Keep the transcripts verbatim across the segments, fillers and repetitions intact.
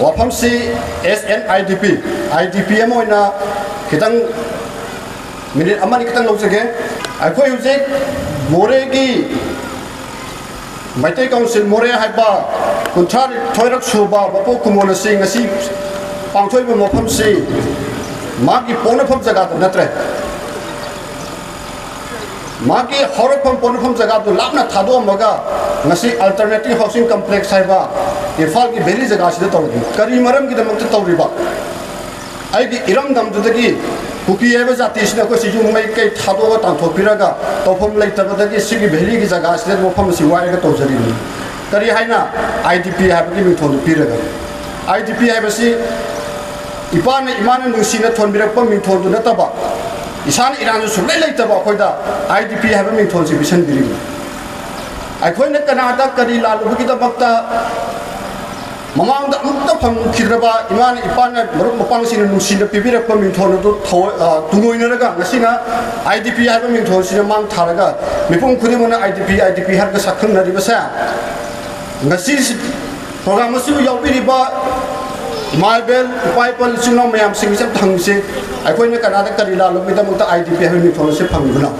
ꯋꯥꯐꯝꯁꯤ S and I D P, I D ꯄꯤ ꯑꯃ ꯑꯣꯏꯅ ꯈꯤꯇꯪ, ꯃꯤꯅꯤꯠ ꯑꯃꯅꯤ ꯈꯤꯇꯪ ꯂꯧꯖꯒꯦ꯫ ꯑꯩꯈꯣꯏ ꯍꯧꯖꯤꯛ ꯃꯣꯔꯦꯒꯤ ꯃꯩꯇꯩ ꯀꯥꯎꯟꯁꯤꯜ ꯃꯣꯔꯦ ꯍꯥꯏꯕ ꯀꯨꯟꯊ꯭ꯔꯥ ꯅꯤꯊꯣꯏꯔꯛ ꯁꯨꯕ ꯃꯄꯣꯛ ꯀꯨꯝꯑꯣꯟ ꯑꯁꯤ ꯉꯁꯤ ꯄꯥꯡꯊꯣꯛꯏꯕ ꯃꯐꯝꯁꯤ ꯃꯥꯒꯤ ꯄꯣꯛꯅꯐꯝ ꯖꯒꯥꯗ ꯅꯠꯇ꯭ꯔꯦ꯫ ꯃꯥꯒꯤ ꯍꯧꯔꯛꯐꯝ ꯄꯣꯛꯅꯐꯝ ꯖꯒꯥꯗꯨ ꯂꯥꯞꯅ ꯊꯥꯗꯣꯛꯑꯝꯃꯒ ꯉꯁꯤ ꯑꯜꯇꯔꯅꯦꯇꯤꯚ ꯍꯥꯎꯁꯤꯡ ꯀꯝꯄ꯭ꯂꯦꯛꯁ ꯍꯥꯏꯕ ꯏꯝꯐꯥꯜꯒꯤ ꯚꯦꯂꯤ ꯖꯒꯥꯁꯤꯗ ꯇꯧꯔꯤꯕꯅꯤ꯫ ꯀꯔꯤ ꯃꯔꯝꯒꯤꯗꯃꯛꯇ ꯇꯧꯔꯤꯕ? ꯑꯩꯒꯤ ꯏꯔꯝꯗꯝꯗꯨꯗꯒꯤ ꯀꯨꯀꯤ ꯍꯥꯏꯕ ꯖꯥꯇꯤꯁꯤꯅ ꯑꯩꯈꯣꯏꯁꯤ ꯌꯨꯝ ꯃꯩ ꯀꯩ ꯊꯥꯗꯣꯛꯑꯒ ꯇꯥꯟꯊꯣꯛꯄꯤꯔꯒ ꯇꯧꯐꯝ ꯂꯩꯇꯕꯗꯒꯤ ꯁꯤꯒꯤ ꯚꯦꯂꯤꯒꯤ ꯖꯒꯥꯁꯤꯗ ꯃꯐꯝ ꯑꯁꯤ ꯋꯥꯏꯔꯒ ꯇꯧꯖꯔꯤꯕꯅꯤ꯫ ꯀꯔꯤ ꯍꯥꯏꯅ? ꯑꯥꯏ ꯗꯤ ꯄꯤ ꯍꯥꯏꯕꯒꯤ ꯃꯤꯡꯊꯣꯜꯗꯨ ꯄꯤꯔꯒ꯫ ꯑꯥꯏ ꯗꯤ ꯄꯤ ꯍꯥꯏꯕꯁꯤ ꯏꯄꯥꯅ ꯏꯃꯥꯅ ꯅꯨꯡꯁꯤꯅ ꯊꯣꯟꯕꯤꯔꯛꯄ ꯃꯤꯡꯊꯣꯜꯗꯨ ꯅꯠꯇꯕ, ꯏꯁꯥꯅ ꯏꯔꯥꯟꯁꯨ ꯁꯨꯡꯂꯩ ꯂꯩꯇꯕ ꯑꯩꯈꯣꯏꯗ ꯑꯥꯏ ꯗꯤ ꯄꯤ ꯍꯥꯏꯕ ꯃꯤꯡꯊꯣꯜꯁꯤ ꯄꯤꯁꯟꯕꯤꯔꯤꯕꯅꯤ꯫ ꯑꯩꯈꯣꯏꯅ ꯀꯅꯥꯗ ꯀꯔꯤ ꯂꯥꯜꯂꯨꯕꯒꯤꯗꯃꯛꯇ ꯃꯃꯥꯡꯗ ꯑꯃꯨꯛꯇ ꯐꯪꯈꯤꯗ꯭ꯔꯕ ꯏꯃꯥꯅ ꯏꯄꯥꯅ ꯃꯔꯨꯞ ꯃꯄꯥꯡꯁꯤꯡꯅ ꯅꯨꯡꯁꯤꯅ ꯄꯤꯕꯤꯔꯛꯄ ꯃꯤꯡꯊꯣꯜ ꯑꯗꯨ ꯊꯑꯣꯏ-, ꯑ, ꯇꯨꯡꯑꯣꯏꯅꯔꯒ ꯉꯁꯤꯅ ꯑꯥꯏ ꯗꯤ ꯄꯤ ꯍꯥꯏꯕ ꯃꯤꯡꯊꯣꯜꯁꯤꯅ ꯃꯥꯡ ꯊꯥꯔꯒ ꯃꯤꯄꯨꯝ ꯈꯨꯗꯤꯡꯃꯛꯅ I D P, I D ꯄꯤ ꯍꯥꯏꯔꯒ ꯁꯛꯈꯪꯅꯔꯤꯕꯁꯦ, ꯉꯁꯤ ꯄ꯭ꯔꯣꯒ꯭ꯔꯥꯝ ꯑꯁꯤꯕꯨ ꯌꯥꯎꯕꯤꯔꯤꯕ ꯏꯃꯥ ꯏꯕꯦꯜ, ꯏꯄꯥ ꯏꯄꯜ, ꯏꯆꯤꯜ ꯏꯅꯥꯎ ꯃꯌꯥꯝꯁꯤꯡꯁꯦ ꯑꯝꯇ ꯍꯪꯁꯤ꯫ ꯑꯩꯈꯣꯏꯅ ꯀꯅꯥꯗ ꯀꯔꯤ ꯂꯥꯜꯂꯨꯕꯒꯤꯗꯃꯛꯇ ꯑꯥꯏ ꯗꯤ ꯄꯤ ꯍꯥꯏꯕ ꯃꯤꯡꯊꯣꯜ ꯑꯁꯤ ꯐꯪꯂꯤꯕꯅꯣ?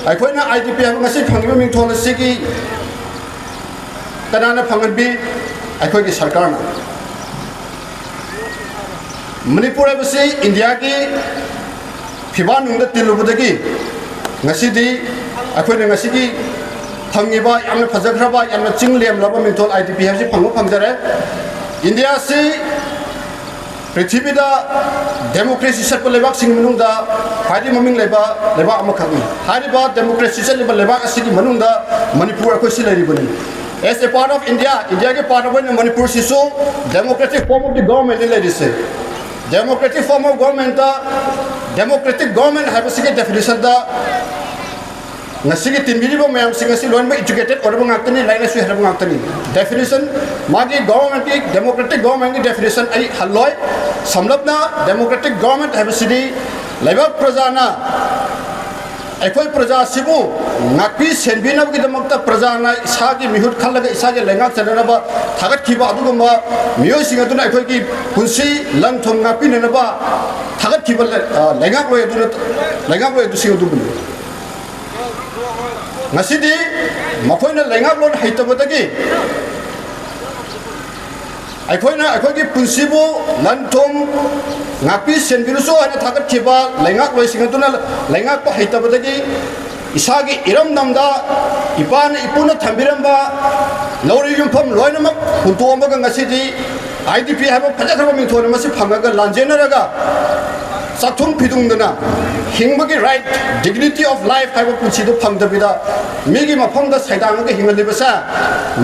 ꯑꯩꯈꯣꯏꯅ ꯑꯥꯏ ꯗꯤ ꯄꯤ ꯍꯥꯏꯕ ꯉꯁꯤ ꯐꯪꯂꯤꯕ ꯃꯤꯡꯊꯣꯜ ꯑꯁꯤꯒꯤ ꯀꯅꯥꯅ ꯐꯪꯍꯟꯕꯤ? ꯑꯩꯈꯣꯏꯒꯤ ꯁꯔꯀꯥꯔꯅ꯫ ꯃꯅꯤꯄꯨꯔ ꯍꯥꯏꯕꯁꯤ ꯏꯟꯗꯤꯌꯥꯒꯤ ꯐꯤꯕꯥꯟꯅꯨꯡꯗ ꯇꯤꯜꯂꯨꯕꯗꯒꯤ ꯉꯁꯤꯗꯤ ꯑꯩꯈꯣꯏꯅ ꯉꯁꯤꯒꯤ ꯐꯪꯉꯤꯕ ꯌꯥꯝꯅ ꯐꯖꯈ꯭ꯔꯕ, ꯌꯥꯝꯅ ꯆꯤꯡ ꯂꯦꯝꯂꯕ ꯃꯤꯡꯊꯣꯜ ꯑꯥꯏ ꯗꯤ ꯄꯤ ꯍꯥꯏꯕꯁꯤ ꯐꯪꯕ ꯐꯪꯖꯔꯦ꯫ ꯏꯟꯗꯤꯌꯥꯁꯤ ꯄ꯭ꯔꯤꯊꯤꯕꯤꯗ ꯗꯦꯃꯣꯀ꯭ꯔꯦꯁꯤ ꯆꯠꯄ ꯂꯩꯕꯥꯛꯁꯤꯡꯒꯤ ꯃꯅꯨꯡꯗ ꯈ꯭ꯋꯥꯏꯗꯒꯤ ꯃꯃꯤꯡ ꯂꯩꯕ ꯂꯩꯕꯥꯛ ꯑꯃꯈꯛꯅꯤ꯫ ꯍꯥꯏꯔꯤꯕ ꯗꯦꯃꯣꯀ꯭ꯔꯦꯁꯤ ꯆꯠꯂꯤꯕ ꯂꯩꯕꯥꯛ ꯑꯁꯤꯒꯤ ꯃꯅꯨꯡꯗ ꯃꯅꯤꯄꯨꯔ ꯑꯩꯈꯣꯏꯁꯤ ꯂꯩꯔꯤꯕꯅꯤ꯫ As a part of India, ꯏꯟꯗꯤꯌꯥꯒꯤ part ꯑꯣꯏꯅ ꯃꯅꯤꯄꯨꯔꯁꯤꯁꯨ democratic form of the government ꯂꯩꯔꯤꯁꯦ꯫ Democratic form of government, democratic government ꯍꯥꯏꯕꯁꯤꯒꯤ definition ꯗ ꯉꯁꯤꯒꯤ ꯇꯤꯟꯕꯤꯔꯤꯕ ꯃꯌꯥꯝꯁꯤꯡ ꯑꯁꯤ ꯂꯣꯏꯅꯃꯛ educated ꯑꯣꯏꯔꯕ ꯉꯥꯛꯇꯅꯤ, ꯂꯥꯏꯔꯤꯛ ꯂꯥꯏꯁꯨ ꯍꯩꯔꯕ ꯉꯥꯛꯇꯅꯤ꯫ Definition, ꯃꯥꯒꯤ government ꯀꯤ, democratic government ꯀꯤ definition ꯑꯩ ꯍꯜꯂꯣꯏ꯫ ꯁꯝꯂꯞꯅ democratic government ꯍꯥꯏꯕꯁꯤꯗꯤ ꯂꯩꯕꯥꯛ ꯄ꯭ꯔꯖꯥꯅ ꯑꯩꯈꯣꯏ ꯄ꯭ꯔꯖꯥꯁꯤꯕꯨ ꯉꯥꯛꯄꯤ ꯁꯦꯟꯕꯤꯅꯕꯒꯤꯗꯃꯛꯇ ꯄ꯭ꯔꯖꯥꯅ ꯏꯁꯥꯒꯤ ꯃꯤꯍꯨꯠ ꯈꯜꯂꯒ ꯏꯁꯥꯒꯤ ꯂꯩꯉꯥꯛ ꯆꯠꯅꯅꯕ ꯊꯥꯒꯠꯈꯤꯕ ꯑꯗꯨꯒꯨꯝꯕ ꯃꯤꯑꯣꯏꯁꯤꯡ ꯑꯗꯨꯅ ꯑꯩꯈꯣꯏꯒꯤ ꯄꯨꯟꯁꯤ, ꯂꯟ ꯊꯨꯝ ꯉꯥꯛꯄꯤꯅꯅꯕ ꯊꯥꯒꯠꯈꯤꯕ ꯂꯩ-, ꯑ, ꯂꯩꯉꯥꯛꯂꯣꯏ ꯑꯗꯨꯅ, ꯂꯩꯉꯥꯛꯂꯣꯏ ꯑꯗꯨꯁꯤꯡ ꯑꯗꯨꯕꯨꯅꯤ꯫ ꯉꯁꯤꯗꯤ ꯃꯈꯣꯏꯅ ꯂꯩꯉꯥꯛꯂꯣꯟ ꯍꯩꯇꯕꯗꯒꯤ ꯑꯩꯈꯣꯏꯅ ꯑꯩꯈꯣꯏꯒꯤ ꯄꯨꯟꯁꯤꯕꯨ ꯂꯟ ꯊꯨꯝ ꯉꯥꯛꯄꯤ ꯁꯦꯟꯕꯤꯔꯨꯁꯨ ꯍꯥꯏꯅ ꯊꯥꯒꯠꯈꯤꯕ ꯂꯩꯉꯥꯛꯂꯣꯏꯁꯤꯡ ꯑꯗꯨꯅ ꯂꯩꯉꯥꯛꯄ ꯍꯩꯇꯕꯗꯒꯤ ꯏꯁꯥꯒꯤ ꯏꯔꯝꯗꯝꯗ ꯏꯄꯥꯅ ꯏꯄꯨꯅ ꯊꯝꯕꯤꯔꯝꯕ ꯂꯧꯔꯤ ꯌꯨꯝꯐꯝ ꯂꯣꯏꯅꯃꯛ ꯍꯨꯟꯇꯣꯛꯑꯝꯃꯒ ꯉꯁꯤꯗꯤ ꯑꯥꯏ ꯗꯤ ꯄꯤ ꯍꯥꯏꯕ ꯐꯖꯈ꯭ꯔꯕ ꯃꯤꯡꯊꯣꯟ ꯑꯃ ꯁꯤ ꯐꯪꯉꯒ ꯂꯥꯟꯖꯦꯟꯅꯔꯒ ꯆꯥꯛꯊꯨꯝ ꯐꯤꯗꯨꯡꯗꯅ ꯍꯤꯡꯕꯒꯤ right, dignity of life ꯍꯥꯏꯕ ꯄꯨꯟꯁꯤꯗꯨ ꯐꯪꯗꯕꯤꯗ ꯃꯤꯒꯤ ꯃꯐꯝꯗ ꯁꯩꯗꯥꯡꯉꯒ ꯍꯤꯡꯍꯜꯂꯤꯕꯁꯦ,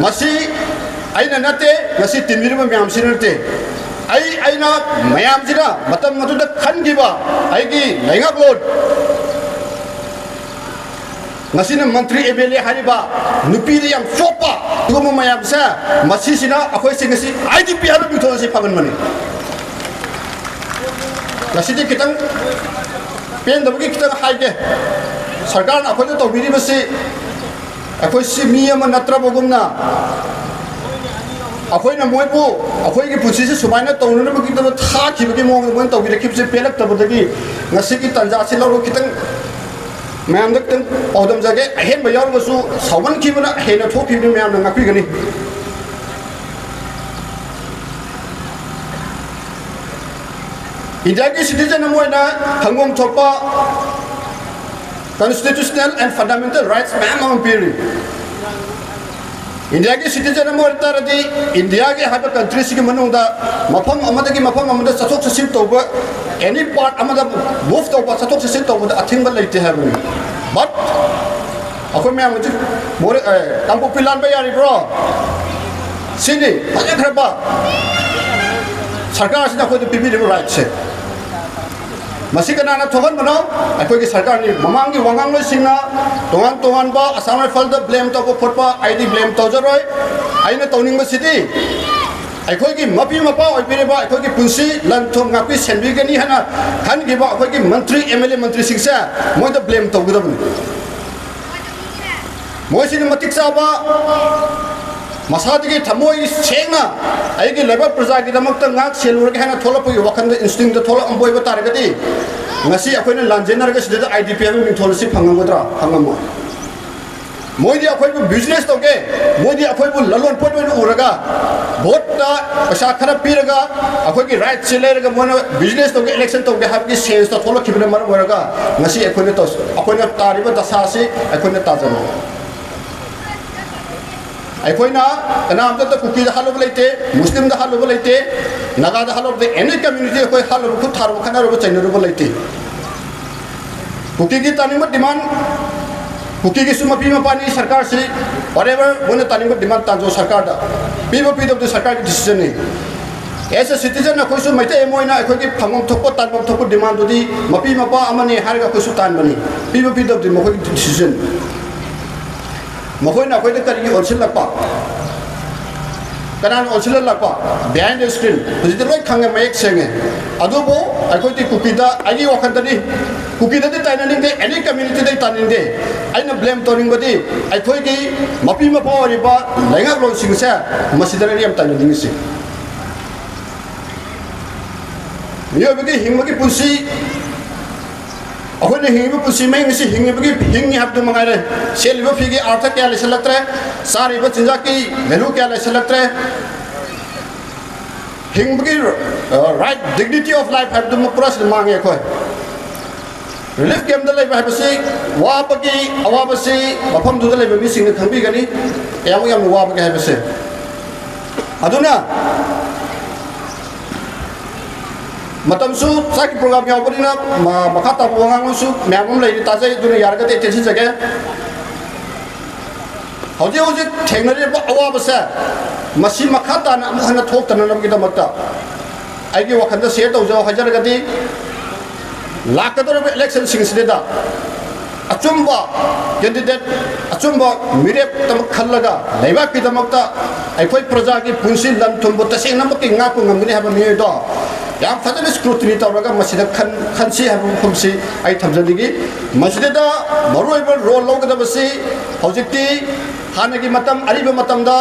ꯃꯁꯤ ꯑꯩꯅ ꯅꯠꯇꯦ, ꯉꯁꯤ ꯇꯤꯟꯕꯤꯔꯤꯕ ꯃꯌꯥꯝꯁꯤꯅ ꯅꯠꯇꯦ꯫ ꯑꯩ, ꯑꯩꯅ ꯃꯌꯥꯝꯁꯤꯅ ꯃꯇꯝ ꯑꯗꯨꯗ ꯈꯟꯈꯤꯕ ꯑꯩꯒꯤ ꯂꯩꯉꯥꯛꯂꯣꯟ, ꯉꯁꯤꯅ ꯃꯟꯇ꯭ꯔꯤ, ꯑꯦꯝ ꯑꯦꯜ ꯑꯦ ꯍꯥꯏꯔꯤꯕ ꯅꯨꯄꯤꯗ ꯌꯥꯝ ꯆꯣꯞꯄ ꯑꯗꯨꯒꯨꯝꯕ ꯃꯌꯥꯝꯁꯦ, ꯃꯁꯤꯁꯤꯅ ꯑꯩꯈꯣꯏꯁꯦ ꯉꯁꯤ ꯑꯥꯏ ꯗꯤ ꯄꯤ ꯍꯥꯏꯕ ꯃꯤꯡꯊꯣꯜ ꯑꯁꯤ ꯐꯪꯍꯟꯕꯅꯤ꯫ ꯉꯁꯤꯗꯤ ꯈꯤꯇꯪ ꯄꯦꯟꯗꯕꯒꯤ ꯈꯤꯇꯪ ꯍꯥꯏꯒꯦ꯫ ꯁꯔꯀꯥꯔꯅ ꯑꯩꯈꯣꯏꯗ ꯇꯧꯕꯤꯔꯤꯕꯁꯤ ꯑꯩꯈꯣꯏ ꯁꯤ ꯃꯤ ꯑꯃ ꯅꯠꯇ꯭ꯔꯕꯒꯨꯝꯅ ꯑꯩꯈꯣꯏꯅ ꯃꯣꯏꯕꯨ ꯑꯩꯈꯣꯏꯒꯤ ꯄꯨꯟꯁꯤꯁꯤ ꯁꯨꯃꯥꯏꯅ ꯇꯧꯅꯅꯕꯒꯤꯗꯃꯛ ꯊꯥꯈꯤꯕꯒꯤ ꯃꯑꯣꯡꯗ ꯃꯣꯏꯅ ꯇꯧꯕꯤꯔꯛꯈꯤꯕꯁꯦ ꯄꯦꯜꯂꯛꯇꯕꯗꯒꯤ ꯉꯁꯤꯒꯤ ꯇꯥꯟꯖꯥꯁꯤ ꯂꯧꯔꯒ ꯈꯤꯇꯪ ꯃꯌꯥꯝꯗ ꯈꯤꯇꯪ ꯄꯥꯎꯗꯝꯖꯒꯦ꯫ ꯑꯍꯦꯟꯕ ꯌꯥꯎꯔꯒꯁꯨ ꯁꯥꯎꯃꯟꯈꯤꯕꯅ ꯍꯦꯟꯅ ꯊꯣꯛꯈꯤꯕꯅꯤ, ꯃꯌꯥꯝꯅ ꯉꯥꯛꯄꯤꯒꯅꯤ꯫ ꯏꯟꯗꯤꯌꯥꯒꯤ citizen ꯑꯃ ꯑꯣꯏꯅ ꯐꯪꯐꯝ ꯊꯣꯛꯄ constitutional and fundamental rights ꯃꯌꯥꯝ ꯑꯃ ꯄꯤꯔꯤ꯫ ꯏꯟꯗꯤꯌꯥꯒꯤ citizen ꯑꯃ ꯑꯣꯏ ꯇꯥꯔꯗꯤ ꯏꯟꯗꯤꯌꯥꯒꯤ ꯍꯥꯏꯕ countryꯁꯤꯒꯤ ꯃꯅꯨꯡꯗ ꯃꯐꯝ ꯑꯃꯗꯒꯤ ꯃꯐꯝ ꯑꯃꯗ ꯆꯠꯊꯣꯛ ꯆꯠꯁꯤꯟ ꯇꯧꯕ, any part ꯑꯃꯗ move ꯇꯧꯕ, ꯆꯠꯊꯣꯛ ꯆꯠꯁꯤꯟ ꯇꯧꯕꯗ ꯑꯊꯤꯡꯕ ꯂꯩꯇꯦ ꯍꯥꯏꯕꯅꯤ꯫ But ꯑꯩꯈꯣꯏ ꯃꯌꯥꯝ ꯍꯧꯖꯤꯛ ꯃꯣꯔꯦ-, ꯑꯦ, ꯀꯥꯡꯄꯣꯛꯄꯤ ꯂꯥꯟꯕ ꯌꯥꯔꯤꯕ꯭ꯔꯣ? ꯁꯤꯅꯤ ꯐꯖꯈ꯭ꯔꯕ ꯁꯔꯀꯥꯔꯁꯤꯅ ꯑꯩꯈꯣꯏꯗ ꯄꯤꯕꯤꯔꯤꯕ rightꯁꯦ꯫ ꯃꯁꯤ ꯀꯅꯥꯅ ꯊꯣꯛꯍꯟꯕꯅꯣ? ꯑꯩꯈꯣꯏꯒꯤ ꯁꯔꯀꯥꯔꯅꯤ꯫ ꯃꯃꯥꯡꯒꯤ ꯋꯥꯉꯥꯡꯂꯣꯏꯁꯤꯡꯅ ꯇꯣꯉꯥꯟ ꯇꯣꯉꯥꯟꯕ ꯑꯁꯥꯝ ꯔꯥꯏꯐꯜꯗ blame ꯇꯧꯕ ꯈꯣꯠꯄ ꯑꯩꯗꯤ blame ꯇꯧꯖꯔꯣꯏ꯫ ꯑꯩꯅ ꯇꯧꯅꯤꯡꯕꯁꯤꯗꯤ ꯑꯩꯈꯣꯏꯒꯤ ꯃꯄꯤ ꯃꯄꯥ ꯑꯣꯏꯕꯤꯔꯤꯕ ꯑꯩꯈꯣꯏꯒꯤ ꯄꯨꯟꯁꯤ ꯂꯟ ꯊꯨꯝ ꯉꯥꯛꯄꯤ ꯁꯦꯟꯕꯤꯒꯅꯤ ꯍꯥꯏꯅ ꯈꯟꯈꯤꯕ ꯑꯩꯈꯣꯏꯒꯤ ꯃꯟꯇ꯭ꯔꯤ, ꯑꯦꯝ ꯑꯦꯜ ꯑꯦ, ꯃꯟꯇ꯭ꯔꯤꯁꯤꯡꯁꯦ ꯃꯣꯏꯗ ꯕ꯭ꯂꯦꯝ ꯇꯧꯒꯗꯕꯅꯤ꯫ ꯃꯣꯏꯁꯤꯅ ꯃꯇꯤꯛ ꯆꯥꯕ, ꯃꯁꯥꯗꯒꯤ ꯊꯃꯣꯏ ꯁꯦꯡꯅ ꯑꯩꯒꯤ ꯂꯩꯕꯥꯛ ꯄ꯭ꯔꯖꯥꯒꯤꯗꯃꯛꯇ ꯉꯥꯛ ꯁꯦꯜꯂꯨꯔꯒꯦ ꯍꯥꯏꯅ ꯊꯣꯛꯂꯛꯄꯒꯤ ꯋꯥꯈꯜꯗ, ꯏꯟꯁꯇꯤꯡꯗ ꯊꯣꯛꯂꯛꯑꯝꯕ ꯑꯣꯏꯕ ꯇꯥꯔꯒꯗꯤ, ꯉꯁꯤ ꯑꯩꯈꯣꯏꯅ ꯂꯥꯟꯖꯦꯟꯅꯔꯒ ꯁꯤꯗ ꯑꯥꯏ ꯗꯤ ꯄꯤ ꯍꯥꯏꯕ ꯃꯤꯡꯊꯣꯜ ꯑꯁꯤ ꯐꯪꯉꯝꯒꯗ꯭ꯔꯥ? ꯐꯪꯉꯝꯃꯣꯏ꯫ ꯃꯣꯏꯗꯤ ꯑꯩꯈꯣꯏꯕꯨ ꯕꯤꯖꯤꯅꯦꯁ ꯇꯧꯒꯦ, ꯃꯣꯏꯗꯤ ꯑꯩꯈꯣꯏꯕꯨ ꯂꯂꯣꯟ ꯄꯣꯠ ꯑꯣꯏꯅ ꯎꯔꯒ, ꯚꯣꯠꯇ ꯄꯩꯁꯥ ꯈꯔ ꯄꯤꯔꯒ, ꯑꯩꯈꯣꯏꯒꯤ ꯔꯥꯏꯠꯁꯦ ꯂꯩꯔꯒ ꯃꯣꯏꯅ ꯕꯤꯖꯤꯅꯦꯁ ꯇꯧꯒꯦ, ꯏꯂꯦꯛꯁꯟ ꯇꯧꯒꯦ ꯍꯥꯏꯕꯒꯤ ꯁꯦꯟꯁꯇ ꯊꯣꯛꯂꯛꯈꯤꯕꯅ ꯃꯔꯝ ꯑꯣꯏꯔꯒ, ꯉꯁꯤ ꯑꯩꯈꯣꯏꯅ ꯇꯧ-, ꯑꯩꯈꯣꯏꯅ ꯇꯥꯔꯤꯕ ꯗꯁꯥ ꯑꯁꯤ ꯑꯩꯈꯣꯏꯅ ꯇꯥꯖꯕꯅꯤ꯫ ꯑꯩꯈꯣꯏꯅ ꯀꯅꯥꯝꯇꯗ ꯀꯨꯀꯤꯗ ꯍꯥꯠꯂꯨꯕ ꯂꯩꯇꯦ, ꯃꯨꯁꯂꯤꯝꯗ ꯍꯥꯠꯂꯨꯕ ꯂꯩꯇꯦ, ꯅꯥꯒꯥꯗ ꯍꯥꯠꯂꯨꯕ ꯂꯩꯇꯦ, ꯑꯦꯅꯤ ꯀꯝꯃ꯭ꯌꯨꯅꯤꯇꯤ ꯑꯩꯈꯣꯏ ꯍꯥꯠꯂꯨꯕ, ꯈꯨꯠ ꯊꯥꯔꯨꯕ, ꯈꯠꯅꯔꯨꯕ, ꯆꯩꯅꯔꯨꯕ ꯂꯩꯇꯦ꯫ ꯀꯨꯀꯤꯒꯤ ꯇꯥꯅꯤꯡꯕ ꯗꯤꯃꯥꯟ, ꯀꯨꯀꯤꯒꯤꯁꯨ ꯃꯄꯤ ꯃꯄꯥꯅꯤ ꯁꯔꯀꯥꯔꯁꯤ, whatever ꯃꯣꯏꯅ ꯇꯥꯅꯤꯡꯕ ꯗꯤꯃꯥꯟ ꯇꯥꯟꯖꯧ ꯁꯔꯀꯥꯔꯗ꯫ ꯄꯤꯕ ꯄꯤꯗꯕꯗꯨ ꯁꯔꯀꯥꯔꯒꯤ ꯗꯤꯁꯤꯖꯟꯅꯤ꯫ ꯑꯦꯁ ꯑꯦ ꯁꯤꯇꯤꯖꯟ ꯑꯩꯈꯣꯏꯁꯨ ꯃꯩꯇꯩ ꯑꯃ ꯑꯣꯏꯅ ꯑꯩꯈꯣꯏꯒꯤ ꯐꯪꯐꯝ ꯊꯣꯛꯄ, ꯇꯥꯟꯐꯝ ꯊꯣꯛꯄ ꯗꯤꯃꯥꯟꯗꯨꯗꯤ ꯃꯄꯤ ꯃꯄꯥ ꯑꯃꯅꯤ ꯍꯥꯏꯔꯒ ꯑꯩꯈꯣꯏꯁꯨ ꯇꯥꯟꯕꯅꯤ꯫ ꯄꯤꯕ ꯄꯤꯗꯕꯗꯤ ꯃꯈꯣꯏꯒꯤ ꯗꯤꯁꯤꯖꯟ꯫ ꯃꯈꯣꯏꯅ ꯑꯩꯈꯣꯏꯗ ꯀꯔꯤꯒꯤ ꯑꯣꯟꯁꯤꯜꯂꯛꯄ? ꯀꯅꯥꯅ ꯑꯣꯟꯁꯤꯜꯍꯜꯂꯛꯄ? Behind the screen꯫ ꯍꯧꯖꯤꯛꯇꯤ ꯂꯣꯏ ꯈꯪꯉꯦ, ꯃꯌꯦꯛ ꯁꯦꯡꯉꯦ꯫ ꯑꯗꯨꯕꯨ ꯑꯩꯈꯣꯏꯗꯤ ꯀꯨꯀꯤꯗ, ꯑꯩꯒꯤ ꯋꯥꯈꯜꯗꯗꯤ ꯀꯨꯀꯤꯗꯗꯤ ꯇꯥꯏꯅꯅꯤꯡꯗꯦ, ꯑꯦꯅꯤ ꯀꯝꯃ꯭ꯌꯨꯅꯤꯇꯤꯗ ꯇꯥꯏꯅꯅꯤꯡꯗꯦ꯫ ꯑꯩꯅ ꯕ꯭ꯂꯦꯝ ꯇꯧꯅꯤꯡꯕꯗꯤ ꯑꯩꯈꯣꯏꯒꯤ ꯃꯄꯤ ꯃꯄꯥ ꯑꯣꯏꯔꯤꯕ ꯂꯩꯉꯥꯛꯂꯣꯟꯁꯤꯡꯁꯦ, ꯃꯁꯤꯗꯅꯤ ꯑꯩꯅ ꯌꯥꯝ ꯇꯥꯏꯅꯅꯤꯡꯉꯤꯁꯤ꯫ ꯃꯤꯑꯣꯏꯕꯒꯤ ꯍꯤꯡꯕꯒꯤ ꯄꯨꯟꯁꯤ, ꯑꯩꯈꯣꯏꯅ ꯍꯤꯡꯉꯤꯕ ꯄꯨꯟꯁꯤ ꯃꯍꯤꯡ ꯑꯁꯤ ꯍꯤꯡꯉꯤꯕꯒꯤ, ꯍꯤꯡꯉꯤ ꯍꯥꯏꯕꯗꯨ ꯃꯉꯥꯏꯔꯦ꯫ ꯁꯦꯠꯂꯤꯕ ꯐꯤꯒꯤ ꯑꯥꯔꯊ ꯀꯌꯥ ꯂꯩꯁꯤꯜꯂꯛꯇ꯭ꯔꯦ, ꯆꯥꯔꯤꯕ ꯆꯤꯟꯖꯥꯛꯀꯤ ꯚꯦꯂꯨ ꯀꯌꯥ ꯂꯩꯁꯤꯜꯂꯛꯇ꯭ꯔꯦ꯫ ꯍꯤꯡꯕꯒꯤ, ꯑ, ꯔꯥꯏꯠ, ꯗꯤꯒꯅꯤꯇꯤ ꯑꯣꯐ ꯂꯥꯏꯐ ꯍꯥꯏꯕꯗꯨꯃ ꯄꯨꯔꯥ ꯁꯤꯗ ꯃꯥꯡꯉꯦ ꯑꯩꯈꯣꯏ꯫ ꯔꯤꯂꯤꯐ ꯀꯦꯝꯞꯇ ꯂꯩꯕ ꯍꯥꯏꯕꯁꯤ ꯋꯥꯕꯒꯤ ꯑꯋꯥꯕꯁꯤ ꯃꯐꯝꯗꯨꯗ ꯂꯩꯕ ꯃꯤꯁꯤꯡꯅ ꯈꯪꯕꯤꯒꯅꯤ, ꯀꯌꯥꯃꯨꯛ ꯌꯥꯝꯅ ꯋꯥꯕꯒꯦ ꯍꯥꯏꯕꯁꯦ꯫ ꯑꯗꯨꯅ ꯃꯇꯝꯁꯨ ꯆꯥꯛꯀꯤ ꯄ꯭ꯔꯣꯒ꯭ꯔꯥꯝ ꯌꯥꯎꯕꯅꯤꯅ, ꯃ-, ꯃꯈꯥ ꯇꯥꯕ ꯋꯥꯉꯥꯡꯁꯨ ꯃꯌꯥꯝ ꯑꯃ ꯂꯩꯔꯤ, ꯇꯥꯖꯩ꯫ ꯑꯗꯨꯅ ꯌꯥꯔꯒꯗꯤ ꯑꯩ ꯇꯦꯟꯁꯤꯟꯖꯒꯦ꯫ ꯍꯧꯖꯤꯛ ꯍꯧꯖꯤꯛ ꯊꯦꯡꯅꯔꯤꯕ ꯑꯋꯥꯕꯁꯦ, ꯃꯁꯤ ꯃꯈꯥ ꯇꯥꯅ ꯑꯃꯨꯛ ꯍꯟꯅ ꯊꯣꯛꯇꯅꯅꯕꯒꯤꯗꯃꯛꯇ ꯑꯩꯒꯤ ꯋꯥꯈꯜꯗ ꯁꯤꯌꯔ ꯇꯧꯖꯧ ꯍꯥꯏꯖꯔꯒꯗꯤ, ꯂꯥꯛꯀꯗꯧꯔꯤꯕ ꯏꯂꯦꯛꯁꯟꯁꯤꯡꯁꯤꯗ ꯑꯆꯨꯝꯕ ꯀꯦꯟꯗꯤꯗꯦꯠ, ꯑꯆꯨꯝꯕ ꯃꯤꯔꯦꯞꯇꯃꯛ ꯈꯜꯂꯒ ꯂꯩꯕꯥꯛꯀꯤꯗꯃꯛꯇ ꯑꯩꯈꯣꯏ ꯄ꯭ꯔꯖꯥꯒꯤ ꯄꯨꯟꯁꯤ ꯂꯟ ꯊꯨꯝꯕꯨ ꯇꯁꯦꯡꯅꯃꯛꯀꯤ ꯉꯥꯛꯄ ꯉꯝꯒꯅꯤ ꯍꯥꯏꯕ ꯃꯤꯑꯣꯏꯗꯣ ꯌꯥꯝ ꯐꯖꯅ scrutiny ꯇꯧꯔꯒ ꯃꯁꯤꯗ ꯈꯟ-, ꯈꯟꯁꯤ ꯍꯥꯏꯕ ꯋꯥꯐꯝꯁꯤ ꯑꯩ ꯊꯝꯖꯅꯤꯡꯏ꯫ ꯃꯁꯤꯗ ꯃꯔꯨꯑꯣꯏꯕ role ꯂꯧꯒꯗꯕꯁꯤ ꯍꯧꯖꯤꯛꯇꯤ ꯍꯥꯟꯅꯒꯤ ꯃꯇꯝ, ꯑꯔꯤꯕ ꯃꯇꯝꯗ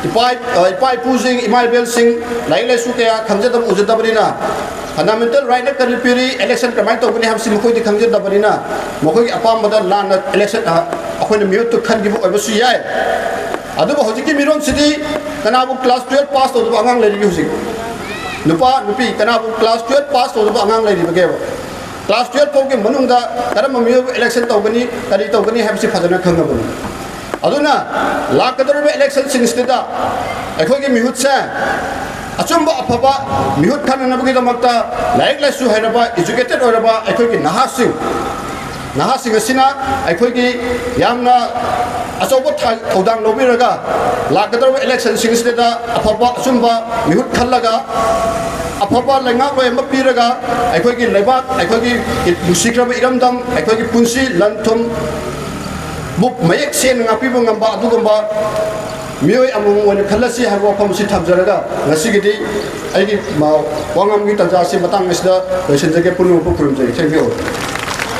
ꯏꯄꯥ, ꯏꯄꯥ ꯏꯄꯨꯁꯤꯡ, ꯏꯃꯥ ꯏꯕꯦꯜꯁꯤꯡ ꯂꯥꯏꯔꯤꯛ ꯂꯥꯏꯁꯨ ꯀꯌꯥ ꯈꯪꯖꯗꯕ ꯎꯖꯗꯕꯅꯤꯅ, fundamental rightꯅ ꯀꯔꯤ ꯄꯤꯔꯤ, election ꯀꯃꯥꯏꯅ ꯇꯧꯒꯅꯤ ꯍꯥꯏꯕꯁꯤ ꯃꯈꯣꯏꯗꯤ ꯈꯪꯖꯗꯕꯅꯤꯅ, ꯃꯈꯣꯏꯒꯤ ꯑꯄꯥꯝꯕꯗ ꯂꯥꯟꯅ election, ꯑ, ꯑꯩꯈꯣꯏꯅ ꯃꯤꯍꯨꯠꯇꯨ ꯈꯟꯈꯤꯕ ꯑꯣꯏꯕꯁꯨ ꯌꯥꯏ꯫ ꯑꯗꯨꯕꯨ ꯍꯧꯖꯤꯛꯀꯤ ꯃꯤꯔꯣꯟꯁꯤꯗꯤ ꯀꯅꯥꯕꯨ class twelve pass ꯇꯧꯗꯕ ꯑꯉꯥꯡ ꯂꯩꯔꯤꯒꯦ ꯍꯧꯖꯤꯛ? ꯅꯨꯄꯥ, ꯅꯨꯄꯤ, ꯀꯅꯥꯕꯨ class twelve pass ꯇꯧꯗꯕ ꯑꯉꯥꯡ ꯂꯩꯔꯤꯕꯒꯦꯕ? Class twelve ꯐꯥꯎꯒꯤ ꯃꯅꯨꯡꯗ ꯀꯔꯝꯕ ꯃꯤꯑꯣꯏꯕ election ꯇꯧꯒꯅꯤ, ꯀꯔꯤ ꯇꯧꯒꯅꯤ ꯍꯥꯏꯕꯁꯤ ꯐꯖꯅ ꯈꯪꯉꯕꯅꯤ꯫ ꯑꯗꯨꯅ ꯂꯥꯛꯀꯗꯧꯔꯤꯕ electionꯁꯤꯡꯁꯤꯗ ꯑꯩꯈꯣꯏꯒꯤ ꯃꯤꯍꯨꯠꯁꯦ ꯑꯆꯨꯝꯕ ꯑꯐꯕ ꯃꯤꯍꯨꯠ ꯈꯟꯅꯅꯕꯒꯤꯗꯃꯛꯇ ꯂꯥꯏꯔꯤꯛ ꯂꯥꯏꯁꯨ ꯍꯩꯔꯕ, educated ꯑꯣꯏꯔꯕ ꯑꯩꯈꯣꯏꯒꯤ ꯅꯍꯥꯁꯤꯡ, ꯅꯍꯥꯁꯤꯡ ꯑꯁꯤꯅ ꯑꯩꯈꯣꯏꯒꯤ ꯌꯥꯝꯅ ꯑꯆꯧꯕ ꯊ-, ꯊꯧꯗꯥꯡ ꯂꯧꯕꯤꯔꯒ ꯂꯥꯛꯀꯗꯧꯔꯤꯕ electionꯁꯤꯡꯁꯤꯗ ꯑꯐꯕ ꯑꯆꯨꯝꯕ ꯃꯤꯍꯨꯠ ꯈꯜꯂꯒ ꯑꯐꯕ ꯂꯩꯉꯥꯛꯂꯣꯏ ꯑꯃ ꯄꯤꯔꯒ ꯑꯩꯈꯣꯏꯒꯤ ꯂꯩꯕꯥꯛ, ꯑꯩꯈꯣꯏꯒꯤ ꯅꯨꯡꯁꯤꯈ꯭ꯔꯕ ꯏꯔꯝꯗꯝ, ꯑꯩꯈꯣꯏꯒꯤ ꯄꯨꯟꯁꯤ ꯂꯟ ꯊꯨꯝ ꯕꯨ ꯃꯌꯦꯛ ꯁꯦꯡꯅ ꯉꯥꯛꯄꯤꯕ ꯉꯝꯕ ꯑꯗꯨꯒꯨꯝꯕ ꯃꯤꯑꯣꯏ ꯑꯃꯃꯝ ꯑꯣꯏꯅ ꯈꯜꯂꯁꯤ ꯍꯥꯏꯕ ꯋꯥꯐꯝ ꯑꯁꯤ ꯊꯝꯖꯔꯒ ꯉꯁꯤꯒꯤꯗꯤ ꯑꯩꯒꯤ ꯃ-, ꯋꯥꯉꯥꯡꯒꯤ ꯇꯥꯟꯖꯥ ꯑꯁꯤ ꯃꯇꯥꯡ ꯑꯁꯤꯗ ꯂꯣꯏꯁꯤꯟꯖꯒꯦ꯫ ꯄꯨꯝꯅꯃꯛꯄꯨ ꯈꯨꯔꯨꯝꯖꯔꯤ꯫ Thank you all꯫